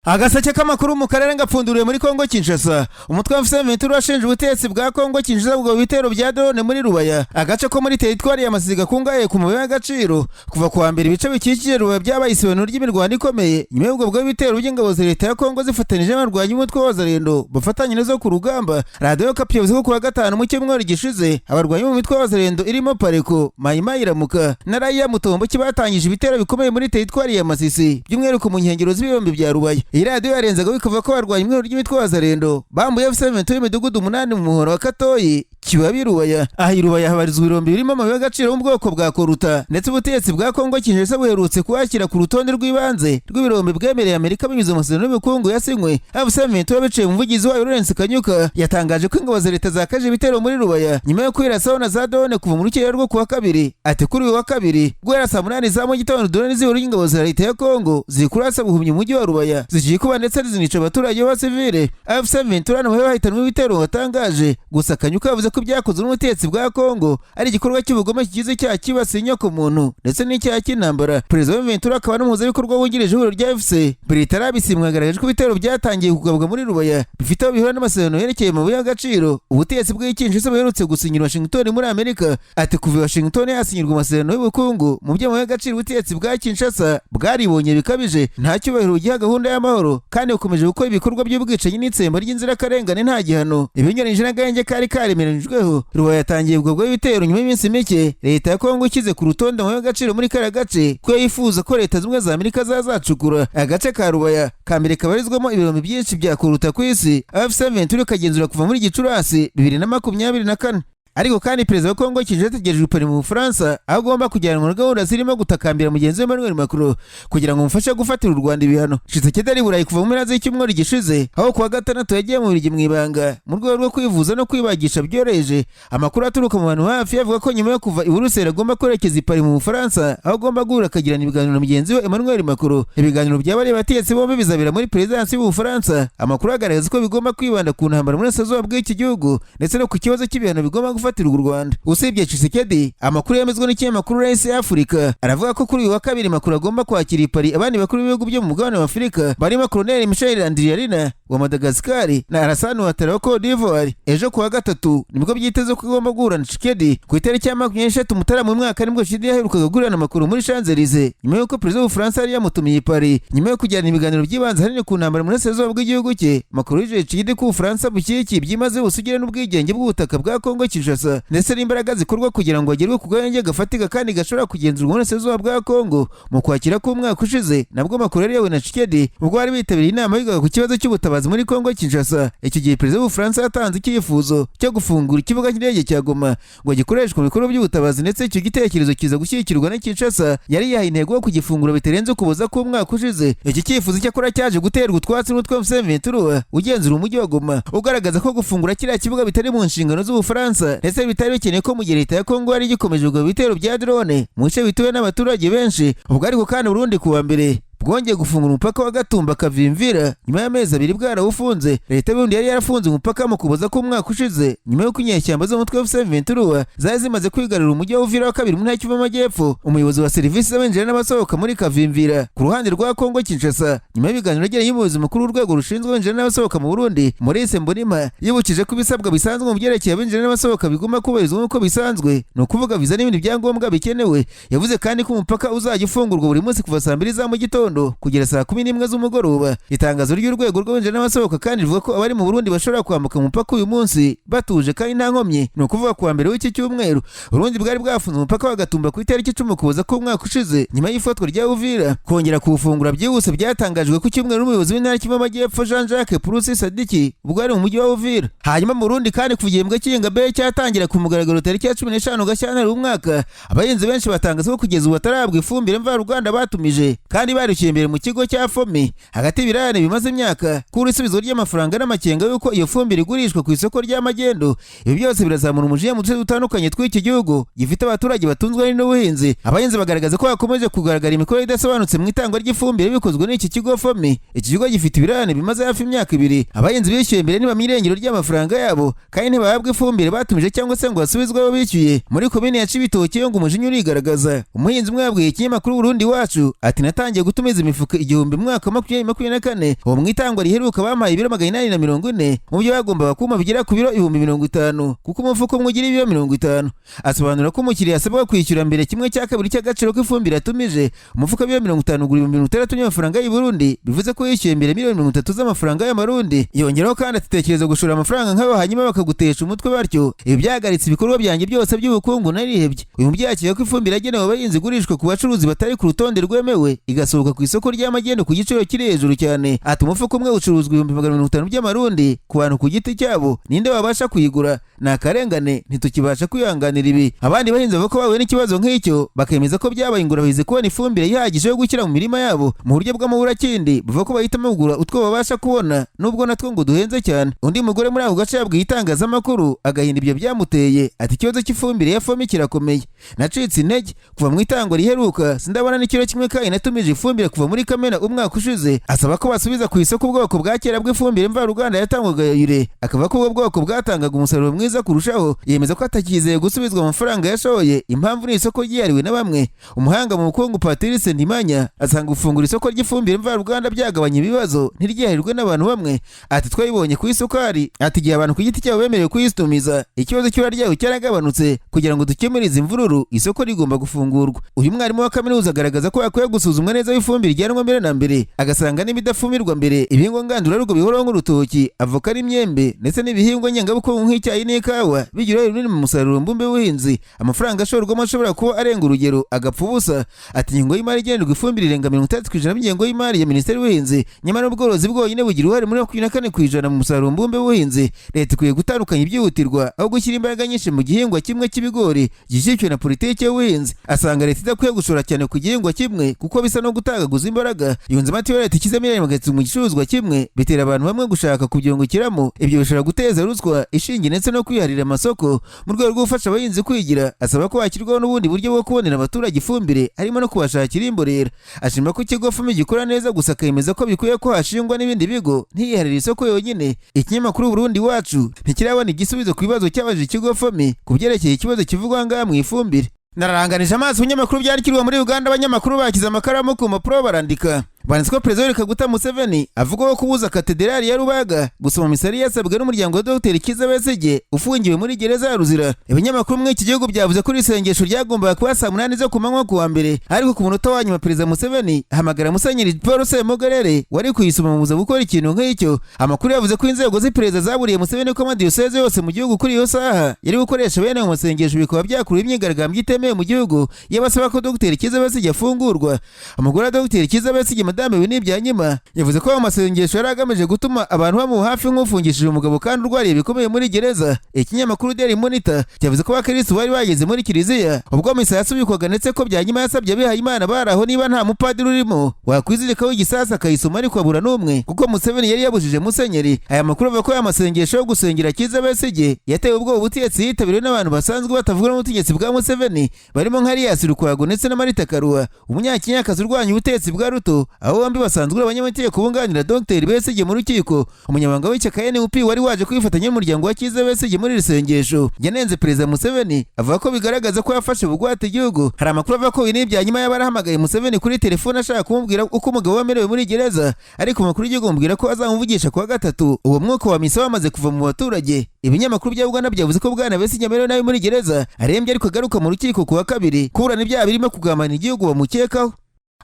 Agaseke k'amakuru mu karere gapfunduriwe muri Kongo Kinshasa. Umutwe wa M23 urashinja ubutegetsi bwa Kongo Kinshasa bwo bitero bya drone muri Rubaya, agace ko muri teritwari ya Masisi gakungahaye ku mabuye y'agaciro. Kuva kuwa mbere, ibice bikikije Rubaya byabaye isibano ry'imirwano ikomeye nyuma y'ubwo bw'ibitero by'ingabo za leta ya Kongo zifatanyije n'abarwanyi b'umutwe w'Abazalendo bafatanya nazo ku rugamba. Radiyo Okapi yavuze ko kuwa gatanu mu cyumweru gishize, abarwanyi mu mitwe y'Abazalendo irimo Pareko, Mayimayi Iramuka na Raia Mutomboki batangije ibitero bikomeye muri teritwari ya Masisi, by'umwihariko mu nkengero z'ibibombe bya Rubaya. Iyi radiyo yarenzaga bikavuga ko abarwanyi mu ry'imitwe y'Abazalendo bambuye AFC M23 y'imidugudu umunani mu muhoro wa Katoyi Kibabi Rubaya. Aha i Rubaya habarizwa ibirombe birimo amabuye y'agaciro yo mu bwoko bwa koruta, ndetse ubutegetsi bwa Kongo Kinshasa buherutse kuhashyira ku rutonde rw'ibanze rw'ibirombe bwemereye Amerika binyuze mu masezerano y'ubukungu yasinywe. AFC M23 biciye mu muvugizi wayo Lawrence Kanyuka yatangaje ko ingabo za leta zakaje ibitero muri Rubaya nyuma yo kwirasaho na za drone kuva mu rukera rwo kuwa kabiri. Ati: "Kuri uyu wa kabiri, guhera saa 8 za mu gitondo, drone z'ihuriro ry'ingabo za leta ya Kongo ziri kurasa buhumyi umujyi wa Rubaya, zigiye kuba ndetse zinica abaturage b'abasivile." AFC M23 nabo bahitanwe ibitero watangaje. Gusa Kanyuka yavuze ko ibyakozwe n'ubutegetsi bwa Kongo ari igikorwa cy'ubugome kigize icyaha cyibasiye inyoko muntu ndetse n'icyaha cy'intambara. Perezida wa M23 akaba n'umuhuzabikorwa wungirije w'ihuriro rya AFC, Bertrand Bisimwa, yagaragaje ko ibitero byatangiye kugabwa muri Rubaya bifite aho bihura n'amasezerano yerekeye amabuye y'agaciro ubutegetsi bw'i Kinshasa buherutse gusinyira Washington muri Amerika. Ati: "Kuva i Washington hasinyirwa amasezerano y'ubukungu mu by'amabuye y'agaciro, ubutegetsi bwa Kinshasa bwaribonye bikabije, nta cyubahiro bugiha gahunda y'amahoro, kandi bukomeje gukora ibikorwa by'ubwicanyi n'itsemba ry'inzirakarengane nta gihano, ibinyuranyije n'agahenge kari karemeranyijweho." Rubaya yatangiye ubwo bw'ibitero nyuma y'iminsi mike leta ya Kongo ishyize ku rutonde amabuye y'agaciro muri kariya gace ko yifuza ko Leta Zunze za Amerika zazacukura. Agace ka Rubaya ka mbere kabarizwamo ibirombe byinshi bya koruta ku isi, AFC M23 ikagenzura kuva muri Gicurasi 2024. Ariko kandi perezida wa Kongo Kinshasa ategerejwe i Paris mu Bufaransa, aho agomba kujyanwa na gahunda zirimo gutakambira mugenzi we Emmanuel Macron kugira ngo amufashe gufatira u Rwanda ibihano. Tshisekedi ari i Burayi kuva mu mpera z'icyumweru gishize, aho kuwa gatandatu yagiye mu Bubiligi mu ibanga mu rwego rwo kwivuza no kwibagisha byoroheje. Amakuru aturuka mu bantu hafi avuga ko nyuma yo kuva i Buruseli agomba kwerekeza i Paris mu Bufaransa, aho agomba guhura akagirana ibiganiro na mugenzi we Emmanuel Macron. Ibiganiro by'abari bategetsi bombi bizabera muri perezidansi y'Ubufaransa. Amakuru agaragaza ko bigomba kwibanda ku ntambara muri burasirazuba bw'iki gihugu ndetse no ku kibazo cy'ibihano bigomba gufatirwa u Rwanda. Usibye Tshisekedi, amakuru yemezwa n'ikinyamakuru Rise Africa aravuga ko kuri uyu wa kabiri Macron agomba kwakira i Paris abandi bakuru b'ibihugu byo mu mugabane wa Afurika barimo Colonel Michel Randrianirina wa Madagascar na Alassane Ouattara wa Cote d'Ivoire. Ejo kuwa gatatu nibwo byiteze ko agomba guhura na Tshisekedi. Ku itariki ya 23 Mutarama mu mwaka nibwo Tshisekedi yaherukaga guhura na Macron muri Champs-Élysées, nyuma y'uko perezida w'Ubufaransa yari yamutumiye i Paris nyuma yo kugirana ibiganiro by'ibanze ahanini ku ntambara mu burasirazuba bw'igihugu cye. Macron yijeje Tshisekedi ko Ubufaransa bushyigikiye byimazeyo ubusugire n'ubwigenge bw'ubutaka bwa Kongo Kinshasa, ndetse n'imbaraga zikorwa kugira ngo hagerwe ku gahenge gafatika kandi gashobora kugenzurwa mu burasirazuba bwa Kongo. Mu kwakira k'umwaka ushize nabwo Macron yari yahuye na Tshisekedi ubwo bari bitabiriye inama yigaga ku kibazo cy'ubutabazi muri Kongo Kinshasa. Icyo gihe perezida w'Ubufaransa yatanze icyifuzo cyo gufungura ikibuga cy'indege cya Goma ngo gikoreshwe mu bikorwa by'ubutabazi, ndetse icyo gitekerezo kiza gushyigikirwa na Kinshasa yari yahaye intego yo kugifungura bitarenze Ukuboza k'umwaka ushize. Iki cyifuzo cyakora cyaje guterwa utwatsi n'umutwe wa M23 ugenzura umujyi wa Goma, ugaragaza ko gufungura kiriya kibuga bitari mu nshingano z'Ubufaransa, ndetse bitari bikeneye ko mu gihe leta ya Kongo yari igikomeje ubwo bitero bya drone mu bice bituwe n'abaturage benshi. Ubwo ariko kandi Burundi kuwa mbere bwongeye gufungura umupaka wa Gatumba Kavimvira nyuma y'amezi 2 bwarawufunze. Leta y'Uburundi yari yarafunze umupaka mu Kuboza k'umwaka ushize nyuma y'uko inyeshyamba z'umutwe wa M23 zari zimaze kwigarurira umujyi wa Uvira wa kabiri mu ntara y'Kivu y'Amajyepfo. Umuyobozi wa serivisi z'abinjira n'abasohoka muri Kavimvira ku ruhande rwa Kongo Kinshasa, nyuma y'ibiganiro yagiranye n'umuyobozi mukuru w'urwego rushinzwe abinjira n'abasohoka mu Burundi, Maurice Mbonimpa, yibukije ko ibisabwa bisanzwe mu byerekeye abinjira n'abasohoka bigomba kubahirizwa nk'uko bisanzwe, ni ukuvuga viza n'ibindi byangombwa bikenewe. Yavuze kandi ko umupaka uzajya ufungurwa buri munsi kuva saa 2 za mu gitondo kugera saa 11 z'umugoroba. Itangazo ry'urwego rw'abinjira n'abasohoka kandi rivuga ko abari mu Burundi bashobora kwambuka umupaka uyu munsi batuje kandi nta nkomyi, ni ukuvuga kuwa mbere w'iki cyumweru. Burundi bwari bwafunze umupaka wa Gatumba ku itariki 10 Ukuboza k'umwaka ushize nyuma y'ifatwa rya Uvira. Kongera kuwufungura byihuse byatangajwe ku cyumweru n'umuyobozi w'intara Kivu y'Amajyepfo, Jean Jacques Purusi Sadiki, ubwo ari mu mujyi wa Uvira. Hanyuma mu Burundi kandi, kuva igihembwe cy'ihinga B cyatangira ku mugaragaro tariki ya 15 Gashyantare umwaka, abahinzi benshi batangaza ko kugeza ubu batarahabwa ifumbire mvaruganda batumije kandi barishyuye imbere mu kigo cya FOMI. Hagati y'ibirarane bimaze imyaka kuri isubizo ry'amafaranga n'amakenga y'uko iyo fumbire igurishwa ku isoko ry'amagendo, ibi byose birazamura umujinya mu duce dutandukanye tw'iki gihugu gifite abaturage batunzwe n'ubuhinzi. Abahinzi bagaragaza ko hakomeje kugaragara imikorere idasobanutse mu itangwa ry'ifumbire bikozwe n'iki kigo FOMI. Iki kigo gifite ibirarane bimaze hafi imyaka 2. Abahinzi bishyuye mbere ntibamenya irengero ry'amafaranga yabo, kandi ntibahabwa ifumbire batumije cyangwa se ngo basubizweho bishyuye. Muri komine ya Cibitoke yo ngo umujinya urigaragaza. Umuhinzi umwe yabwiye ikinyamakuru Burundi Iwacu ati: "Natangiye gutuma Natumiza imifuka 1000 mu mwaka wa 2024, uwo mu itangwa riheruka bampaye ibiro 840 mu byo bagombaga kumpa bigera ku biro 50,000, kuko umufuka umwe ugira ibiro 50. Asobanura ko umukiriya asabwa kwishyura mbere 1/2 cy'agaciro k'ifumbire atumije. Umufuka w'ibiro 50 ugura 60,000 by'amafaranga y'u Burundi, bivuze ko yishyuye mbere miliyoni 30 z'amafaranga y'Amarundi. Yongeraho kandi ati: "Tekereza gushora amafaranga nk'ayo hanyuma bakagutesha umutwe batyo. Ibi byahagaritse ibikorwa byanjye byose by'ubukungu, narihebye." Uyu mubyeyi akeka ko ifumbire yagenewe abahinzi igurishwa ku bacuruzi batari ku rutonde rwemewe, igasohoka ku isoko ry'amagendo ku giciro kiri hejuru cyane. Ati: "Umufuka umwe ucuruzwa 150,000 by'Amarundi ku bantu ku giti cyabo, ninde wabasha kuyigura? Ni akarengane, ntitukibasha kwihanganira ibi." Abandi bahinzi bavuga ko bahuye n'ikibazo nk'icyo, bakemeza ko byabaye ingorabahizi kubona ifumbire ihagije yo gushyira mu mirima yabo mu buryo bw'amaburakindi. Bavuga ko bahitamo kugura utwo babasha kubona, nubwo natwo ngo duhenze cyane. Undi mugore muri ako gace yabwiye itangazamakuru agahinda ibyo byamuteye. Ati: "Ikibazo cy'ifumbire ya FOMI kirakomeye, nacitse intege kuva mu itangwa riheruka, sindabona n'ikiro kimwe kandi natumije ifumbire kuva muri Kamena umwaka ushize." Asaba ko basubiza ku isoko ubwoko bwa kera bw'ifumbire mvaruganda yatangwaga ya urée, akavuga ko ubwo bwoko bwatangaga umusaruro mwiza kurushaho. Yemeza ko atakizeye gusubizwa amafaranga yashoye, impamvu ni isoko ryihariwe na bamwe. Umuhanga mu bukungu Patrice Ntimanya asanga gufungura isoko ry'ifumbire mvaruganda byagabanya ibibazo, ntiryiharirwe n'abantu bamwe. Ati: "Twabibonye ku isukari." Ati: "Igihe abantu ku giti cyabo bemerewe kuyitumiza, ikibazo cy'ibura ryayo cyaragabanutse. Kugira ngo dukemure izi mvururu, isoko rigomba gufungurwa." Uyu mwarimu wa kaminuza agaragaza ko hakwiye gusuzumwa neza aho ifumbire ijyanwa mbere na mbere, agasanga n'ibidafumirwa mbere, ibihingwa ngandurarugo bihoraho nk'urutoki, avoka n'imyembe, ndetse n'ibihingwa ngengabukungu nk'icyayi n'ikawa bigira uruhare runini mu musaruro mbumbe w'ubuhinzi, amafaranga ashorwamo ashobora kuba arenga urugero agapfa ubusa. Ati: "Ingengo y'imari igenerwa ifumbire irenga 60% by'ingengo y'imari ya Minisiteri y'Ubuhinzi, nyamara ubworozi bwonyine bugira uruhare muri 24% mu musaruro mbumbe w'ubuhinzi. Leta ikwiye gutandukanya ibyihutirwa aho gushyira imbaraga nyinshi mu gihingwa kimwe cy'ibigori gishyigikiwe na politiki y'ubuhinzi." Asanga leta idakwiye gushora cyane ku gihingwa kimwe kuko bisa no gutagaguza imbaraga. Yunzemo ati: "Iyo leta ishyize miliyoni 300 mu gicuruzwa kimwe, bitera abantu bamwe gushaka kubyungukiramo. Ibyo bishobora guteza ruswa ishingiye ndetse no kwiharira amasoko." Mu rwego rwo gufasha abahinzi kwigira, asaba ko hashyirwaho n'ubundi buryo bwo kubonera abaturage ifumbire, harimo no kubashakira imborera. Ashima ko ikigo FOMI gikora neza, gusa akemeza ko bikwiye ko hashingwa n'ibindi bigo, ntiyiharire isoko yonyine. Ikinyamakuru Burundi Iwacu ntikirabona igisubizo ku bibazo cyabajije ikigo FOMI ku byerekeye ikibazo kivugwa ngaha mu ifumbire. Nararanganije amaso ibinyamakuru byandikirwa muri Uganda, abanyamakuru bakize amakaramu ku mpapuro barandika. Banditse ko Perezida Yoweri Kaguta Museveni avugwaho kubuza Katederali ya Rubaga gusoma misa yari yasabwe n'umuryango wa Dr Kizza Besigye ufungiwe muri gereza ya Ruzira. Ibinyamakuru muri iki gihugu byavuze ko iri sengesho ryagombaga kuba saa 8 zo ku manywa ku wa mbere, ariko ku munota wa nyuma Perezida Museveni ahamagara Musenyeri Paul Ssemogerere wari kuyisoma, amubuza gukora ikintu nk'icyo. Amakuru yavuze ko inzego z'iperereza zaburiye Museveni ko amadiyoseze yose mu gihugu kuri iyo saha yari gukoresha bene mu masengesho, bikaba byakurura imyigaragambyo itemewe mu gihugu y'abasaba ko Dr Kizza Besigye afungurwa. Umugore wa Dr Kizza Besigye, Madame Winnie Byanyima, yavuze ko ayo masengesho yari agamije gutuma abantu bamuha hafi nk'ufungishije umugabo kandi urwariye bikomeye muri gereza. Ikinyamakuru Daily Monitor cyavuze ko abakirisitu bari bageze muri kiliziya ubwo misa yasubikwaga, ndetse ko Byanyima yasabye abihaye Imana bari aho niba nta mupadiri urimo wakwizirikaho igisasu akayisoma, ariko abura n'umwe kuko Museveni yari yabujije musenyeri. Aya makuru avuga ko aya masengesho yo gusengera Kizza Besigye yatewe ubwoba ubutegetsi, yitabiriwe n'abantu basanzwe batavuga n'ubutegetsi bwa Museveni, barimo nka Erias Lukwago ndetse na Martha Karua, umunyakenyakazi urwanya ubutegetsi bwa Ruto. Abo bombi basanzwe ari abanyamategeko bunganira Dr Besigye mu rukiko. Umunyamabanga w'ishyaka NUP wari waje kwifatanya n'umuryango wa Kizza Besigye muri iri sengesho yanenze Perezida Museveni, avuga ko bigaragaza ko yafashe bugwate igihugu. Hari amakuru avuga ko Winnie Byanyima yaba yarahamagaye Museveni kuri telefone ashaka kumubwira uko umugabo we amerewe muri gereza, ariko umukuru w'igihugu amubwira ko azamuvugisha kuwa gatatu, uwo mwuka wa misa wamaze kuva mu baturage. Ibinyamakuru bya Uganda byavuze ko Bwana Besigye amerewe nabi muri gereza, arembye, ariko agaruka mu rukiko kuwa kabiri kuburana ibyaha birimo kugambanira igihugu bamukekaho.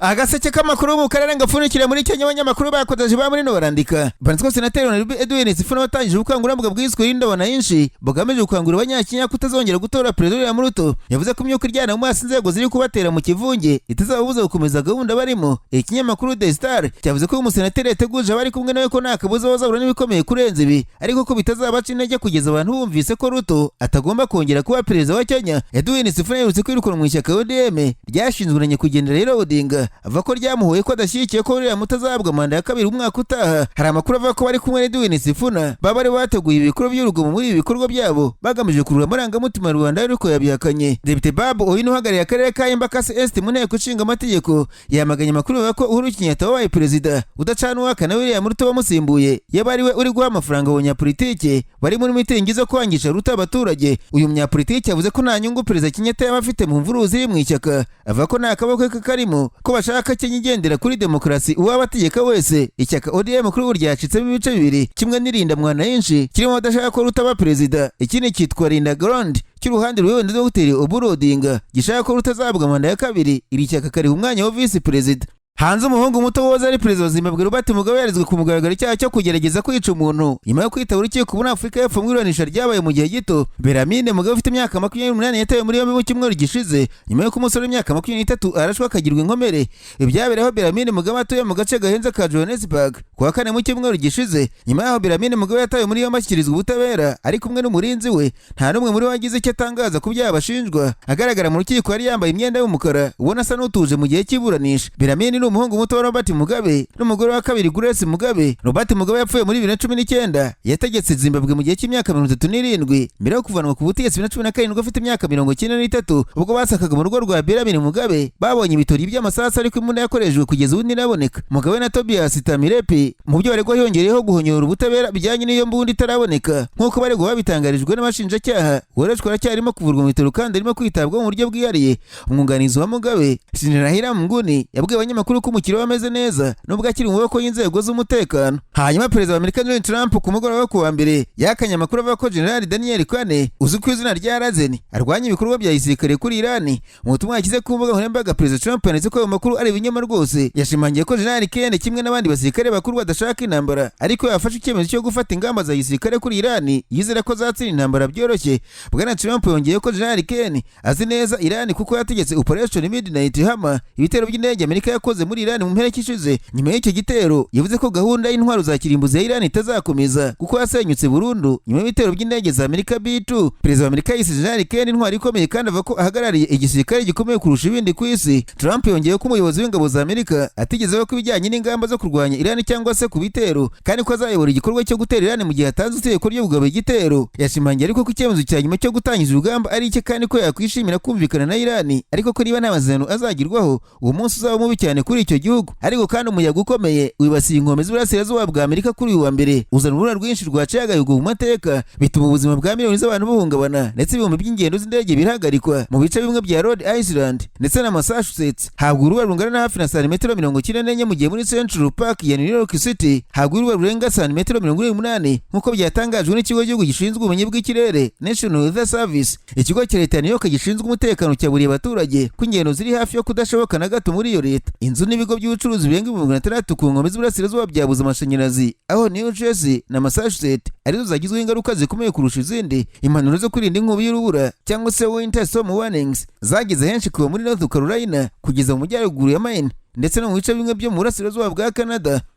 Agaseke k'amakuru mu karere gapfundikira muri Kenya, abanyamakuru bakoteje ba muri no barandika. Banditse ko Senateri Nairobi Edwin Sifuna watangije ubukangurambaga bwiswe Linda Wananchi, bugamije gukangurira Abanyakenya kutazongera gutora Perezida William Ruto, yavuze ko imyuka iryana mu maso inzego ziri kubatera mu kivunge itazababuza gukomeza gahunda barimo. Ikinyamakuru The Star cyavuze ko uyu musenateri yateguje abari kumwe nawe ko nta kabuza bazahura n'ibikomeye kurenza ibi, ariko ko bitazabaca intege kugeza abantu bumvise ko Ruto atagomba kongera kuba perezida wa Kenya. Edwin Sifuna yaherutse kwirukanwa mu ishyaka ODM ryashinzwe na nyakwigendera Raila Odinga, avuga ko ryamuhoye ko adashyigikiye ko William utazahabwa manda ya kabiri umwaka utaha. Hari amakuru avuga ko bari kumwe na Edwin Sifuna baba bari bateguye ibikorwa by'urugomo muri ibi bikorwa byabo, bagamije kurura amarangamutima rubanda, ariko yabihakanye. Depite Babu Owino uhagarariye akarere ka Embakasi East mu nteko ishinga amategeko yamaganye amakuru avuga ko Uhuru Kenyatta wabaye perezida udacana uwaka na William Ruto wamusimbuye yaba ari we uri guha amafaranga abanyapolitike bari muri mitingi zo kwangisha Ruto abaturage. Uyu munyapolitike yavuze ko nta nyungu Perezida Kenyatta yaba afite mu mvururu ziri mu ishyaka, avuga ko nta kaboko ke karimo, ko bashaka Kenya igendera kuri demokarasi uwabategeka wese. Ishyaka ODM kuri ubu ryacitsemo ibice bibiri, kimwe ni Linda Mwananchi kirimo abadashaka ko Ruto aba perezida, ikindi cyitwa Linda Ground cy'uruhande rwewe na Dr Oburu Odinga gishaka ko Ruto azahabwa manda ya kabiri, iri shyaka kariha umwanya wa visi perezida. Hanze, umuhungu muto woza ari perezida wa Zimbabwe Robert Mugabe yarezwe ku mugaragaro icyaha cyo kugerageza kwica umuntu nyuma yo kwitaba urukiko muri Afurika y'Epfo mu iburanisha ryabaye mu gihe gito. Bellarmine Mugabe ufite imyaka 28 yatawe muri yombi mu cyumweru gishize nyuma y'uko umusore w'imyaka 23 arashwe akagirwa inkomere. Ibyabereyeho Bellarmine Mugabe atuye mu gace gahenze ka Johannesburg ku wa kane mu cyumweru gishize. Nyuma y'aho Bellarmine Mugabe yatawe muri yombi ashyikirizwa ubutabera ari kumwe n'umurinzi we. Nta n'umwe muri bo wagize icyo atangaza ku byaha bashinjwa. Agaragara mu rukiko yari yambaye imyenda y'umukara, ubona asa n'utuje mu gihe cy'iburanisha. Bellarmine ni umuhungu muto wa Robert Mugabe n'umugore wa kabiri Grace Mugabe. Robert Mugabe yapfuye muri 2019. Yategetse Zimbabwe mu gihe cy'imyaka 37 mbere yo kuvanwa ku butegetsi 2017 afite imyaka 93. Ubwo basakaga mu rugo rwa Bellarmine Mugabe babonye ibitori by'amasasu, ariko imbunda yakoreshejwe kugeza ubu ntiraboneka. Mugabe na Tobias Tamirepi mu byo baregwa hiyongereyeho guhonyora ubutabera bijyanye n'iyo mbunda itaraboneka, nk'uko baregwa babitangarijwe n'abashinjacyaha. Uwarashwe aracyarimo kuvurwa mu bitaro kandi arimo kwitabwaho mu buryo bwihariye. Umwunganizi wa Mugabe, Sinirahira Mnguni, yabwiye abanyamakuru ko umukiriya we ameze neza nubwo akiri mu maboko y'inzego z'umutekano. Hanyuma perezida wa Amerika Donald Trump ku mugoroba wo kuwa mbere yakanye amakuru avuga ko General Daniel Kane uzwi ku izina rya Razeni arwanya ibikorwa bya gisirikare kuri Irani. Mu butumwa yashyize ku mbuga nkoranyambaga, Perezida Trump yanditse ko ayo makuru ari ibinyoma rwose. Yashimangiye ko General Kane kimwe n'abandi basirikare bakuru badashaka intambara, ariko yafashe icyemezo cyo gufata ingamba za gisirikare kuri Irani yizera ko azatsinda intambara byoroshye. Bwana Trump yongeye ko General Kane azi neza Irani kuko yategetse Operation Midnight Hammer, ibitero by'indege Amerika yakoze muri Irani mu mpera ishize. Nyuma y'icyo gitero yavuze ko gahunda y'intwaro za kirimbuzi ya Irani itazakomeza kuko yasenyutse burundu nyuma y'ibitero by'indege za Amerika B2. Perezida wa Amerika yise General Kane intwari ikomeye kandi avuga ko ahagarariye igisirikare gikomeye kurusha ibindi ku isi. Trump yongeye ko umuyobozi w'ingabo za Amerika atigeze avuga ko ibijyanye n'ingamba zo kurwanya Irani cyangwa se ku bitero, kandi ko azayobora igikorwa cyo gutera Irani mu gihe hatanzwe itegeko ryo kugaba igitero. Yashimangiye ariko ko icyemezo cya nyuma cyo gutangiza urugamba ari icye, kandi ko yakwishimira kumvikana na Irani, ariko ko niba nta masezerano azagirwaho uwo munsi uzaba mubi cyane kuri icyo gihugu. Ariko kandi umuyaga ukomeye wibasiye inkombe z'uburasirazuba bwa Amerika kuri uyu wa mbere, uzana urubura rwinshi rwaciye agahigo mu mateka, bituma ubuzima bwa miliyoni z'abantu buhungabana, ndetse ibihumbi by'ingendo z'indege birahagarikwa mu bice bimwe bya Rhode Island ndetse na Massachusetts. Habwa urubura rungana na hafi na santimetero 94, mu gihe muri Central Park ya New York City hagwa urubura rurenga santimetero 48, nk'uko byatangajwe n'ikigo cy'igihugu gishinzwe ubumenyi bw'ikirere, National Weather Service. Ikigo cya leta ya New York gishinzwe umutekano cyaburiye abaturage ko ingendo ziri hafi yo kudashoboka na gato muri iyo leta. Inzu n'ibigo by'ubucuruzi birenga 600,000 ku nkombe z'uburasirazuba byabuze amashanyarazi, aho New Jersey na Massachusetts arizo zagizweho ingaruka zikomeye kurusha izindi. Impanuro zo kwirinda inkubi y'urubura cyangwa se winter storm warnings zageze henshi kuva muri North Carolina kugeza mu majyaruguru ya Maine ndetse no mu bice bimwe byo mu burasirazuba bwa Canada.